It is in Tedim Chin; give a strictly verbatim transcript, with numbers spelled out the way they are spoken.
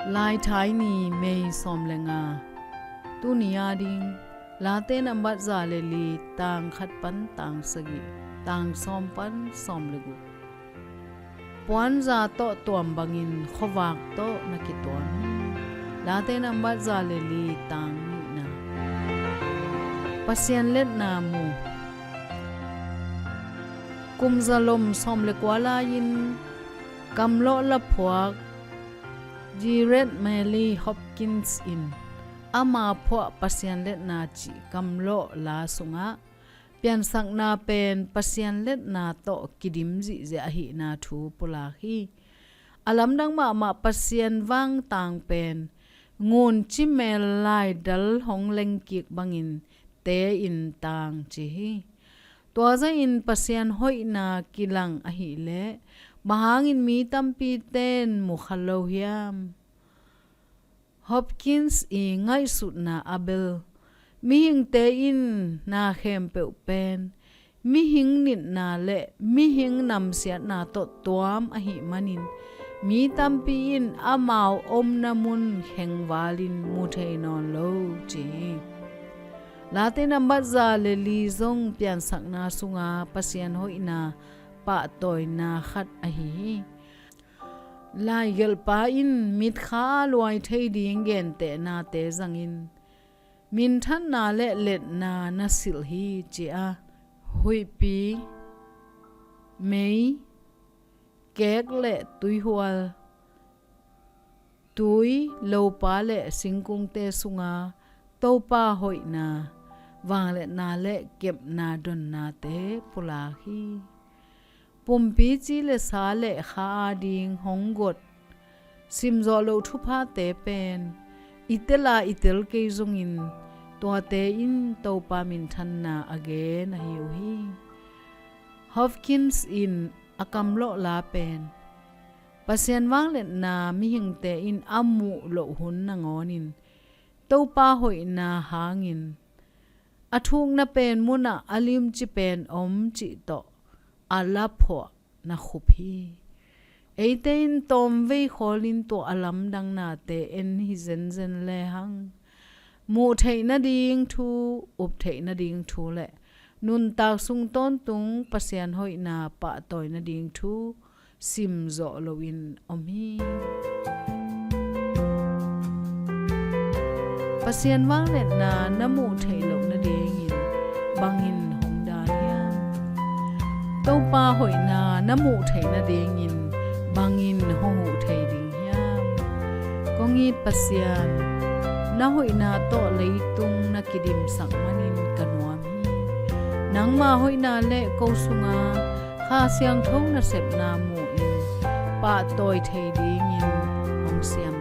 Laithai ni, May sawm le nga. Tuni a ding, Late nambat za le li, tang khat pan tang sagih, tang sawm pan sawm le guk. Puanza tawh tuam bangin khuavak tawh na kituam hi. Late nambat za le li, tang nihna. Pasian letna mu. Kum zalom sawm le kua lai-in kamlawh laphuak Jered Mali Hopkins in ama phuah Pasian letna cih kamlawh la sungah piansakna pen Pasian letna tawh kidim zihziah ahihna thu pulak hi. A lamdang mahmah Pasian vang tang pen ngun cimel laidal hong lengkik bangin te in tang ci hi. Tua zahin Pasian hoihna kilang ahileh bang hangin mi tampite'n mu kha lo hiam? Hopkins i ngaihsutna a bel, mihingte in na khempeuh pen mihing nitna le mihing namsiatna tawh tuam ahih manin mi tampi in amau omna mun khengvalin mu thei nawn lo ci hi. Late nambat za le li zong piansakna sunga Pasian hoihna pahtawina khat ahi hi. Laigelhpa in mitkha a luai thei ding gentehnate zangin minthanna le letna na silh hi ci a, huihpi, mei, kek le tuihual, tui, lopa le singkungte sunga Topa hoihna, vangliatna le kepna donnate pulak hi. Pumpi ci le sa le kha ading hong got simzawh loh thuphate pen i tel a i tel kei zongin tuate in Topa minthanna a gen ahi uh hi. Hopkins in a kamlawh la pen Pasian vangliatna mihingte in a muh loh hun nangawnin Topa hoihna hangin a thukna pen munah a limci pen om cih tawh a laphuah na khup hi. Eite in tawmvei khawlin tua a lamdangnate en hi zenzen lehang muh theih nading thu, up theih nading thu le nuntak sung tawntung Pasian hoihna pahtawi nading thu simzawh loin om hi. Pasian vangliatna na muh theih loh nadingin bangin hong dan hiam? Topa hoihna na muh theih nadingin bangin hong huh thei ding hiam? Kong it Pasian, na hoihna tawh leitung na kidimsak manin ka nuam hi. Nangma hoihna le ko sunga Kha Siangtho nasepna muhin pahtawi thei dingin hong siam